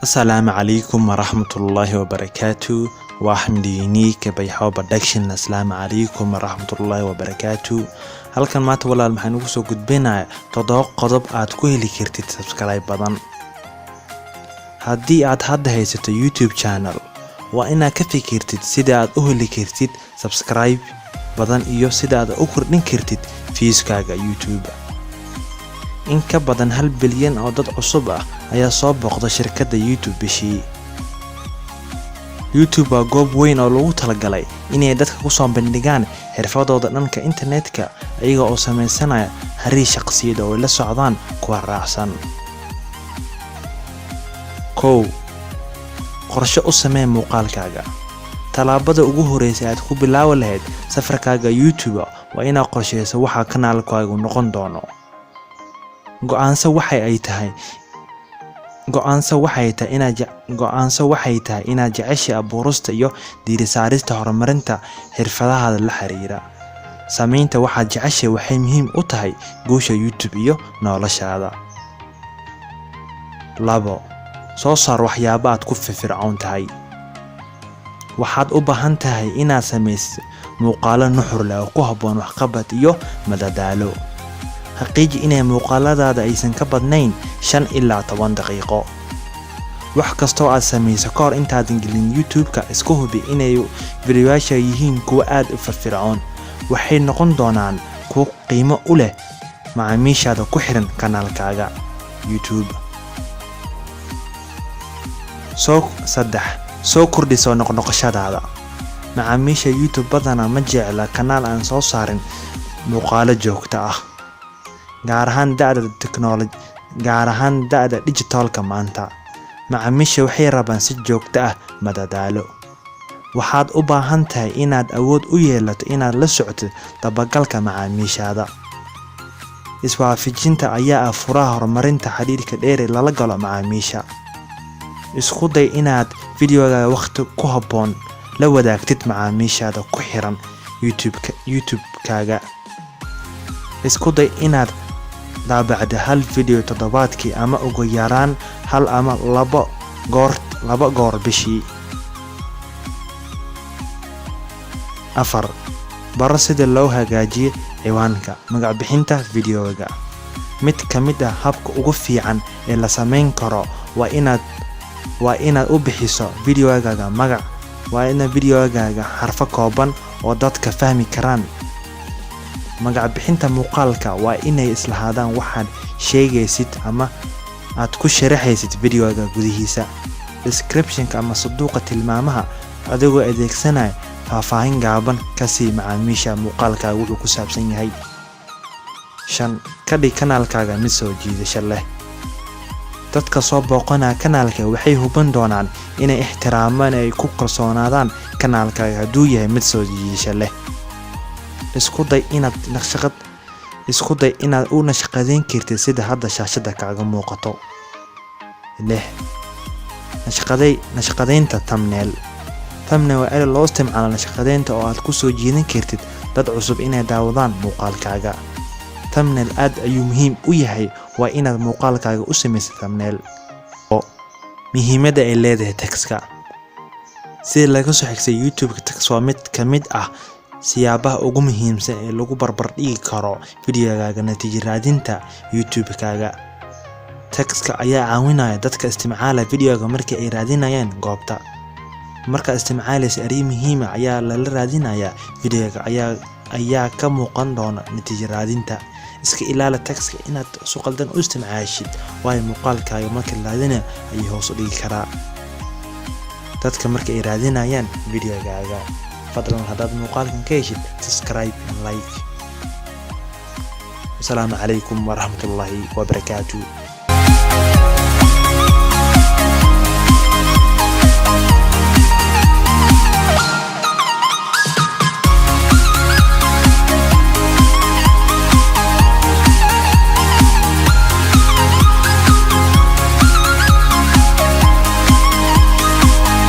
Asalaamu calaykum waraxmatullaahi wabarakaatu. Waa Axmed Unique Bayxo Production. Asalaamu calaykum waraxmatullaahi wabarakaatu. Halkan maanta, walaal, maxaan ugu soo gudbinayaa toddoba qodob aad ku heli kartid subscribe badan. Haddii aad hadda haysato YouTube channel, waa inaad ka fikirtid sida aad u heli kartid subscribe badan iyo sida aad u kordhin kartid views-kaaga YouTube. In ka badan 1 bilyan oo dad cusub ah ayaa soo booqda shirkadda YouTube bishii. YouTube waa goob weyn oo loogu talagalay inay dadka ku soo bandhigaan xirfadooda dhanka internetka, iyaga oo sameysanaya xiriir shaqsiyeed oo ay la socdaan kuwa raacsan. 1. Qorshe u samee muuqaalkaaga. Tallaabada ugu horreysa aad ku bilaabi lahayd safarkaaga YouTube waa inaad qorsheyso waxa kanaalkaagu noqon doono. Go'aanso waxay tahay inaad jeceshahay abuurista iyo diiradda saarista horumarinta xirfadaha la xiriira. Samaynta waxaad jeceshahay waxay muhiim u tahay guusha YouTube iyo noloshaada. 2. Soo saar waxyaabo aad ku firfircoon tahay. Waxaad u baahan tahay inaad samayso muuqaallo nuxur leh oo ku habboon waxqabad iyo madadaalo. Xaqiiji inay muuqaaladaada aysan ka badnayn 5 ilaa 10 daqiiqo. Wax kasta oo aad samayso ka hor intaadan gelin YouTube-ka, iska hubi inay fiidiyoyaasha yihiin kuwo aad u firfircoon. Waxay noqon doonaan kuwo qiimo u leh macaamiishaada ku xiran kanaalkaaga YouTube. 3. Soo kordhi soo noqnoqoshadaada. Macaamiisha YouTube badanaa ma jecla kanaal aan soo saarin muuqaallo joogto ah, gaar ahaan da'da dhijitaalka maanta. Macaamiisha waxay rabaan si joogto ah madadaalo. Waxaad u baahan tahay inaad awood u yeelato inaad la socotid dabagalka macaamiishaada. Iswaafajinta ayaa ah furaha horumarinta xiriirka dheer ee lala galo macaamiisha. Isku day inaad fiidiyowgaaga waqti ku habboon la wadaagtid macaamiishaada ku xiran YouTube-kaaga. Isku day inaad daabacdo hal fiidiyow toddobaadkii ama ugu yaraan hal ama laba goor bishii. 4. Baro sida loo hagaajiyo ciwaanka magac-bixinta fiidiyowga. Mid ka mid ah habka ugu fiican ee la samayn karo waa inaad u bixiso fiidiyowgaaga magac waa inaad fiidiyowgaaga xarfo kooban oo dadka fahmi karaan. Magac bixinta muuqaalka waa inay islahaadaan waxaad sheegaysid ama aad ku sharaxaysid fiidiyowga gudihiisa. Description-ka ama sanduuqa tilmaamaha, adigoo adeegsanaya faahfaahin gaaban ka sii macaamiisha muuqaalkaaga wuxuu ku saabsan yahay. 5. Ka dhig kanaalkaaga mid soo jiidasho leh. Dadka soo booqanaya kanaalka waxay hubin doonaan inay ixtiraamaan oo ay ku kalsoonaadaan kanaalkaaga hadduu yahay mid soo jiidasho leh. Isku day inaad u naqshadayn kartid sida hadda shaashada kaaga muuqato. 6. Naqshadaynta thumbnail. Thumbnail waa erey loo isticmaalo naqshadaynta oo aad ku soo jiidan kartid dad cusub inay daawadaan muuqaalkaaga. Thumbnail aad ayuu muhiim u yahay, waa inaad muuqaalkaaga u samaysid thumbnail. Muhiimadda ay leedahay text-ka. Sida laga soo xigtay YouTube, text waa mid ka mid ah siyaabaha ugu muhiimsan ee lagu barbar dhigi karo fiidiyowgaaga natiijo raadinta YouTube-kaaga. Text-ka ayaa caawinaya dadka isticmaala fiidiyowga marka ay raadinayaan goobta. Markaad isticmaalayso eray muhiim ah ayaa lala raadinayaa fiidiyowga ayaa ka muuqan doona natiijo raadinta. Iska ilaali text-ka inaad si qaldan u isticmaashid, waayo muuqaalkaaga marka la raadinayo ayuu hoos u dhigi karaa dadka marka ay raadinayaan fiidiyowgaaga. Fadlan, haddaad muuqaalkan ka heshid, subscribe and like. Asalaamu calaykum waraxmatullaahi wabarakaatu.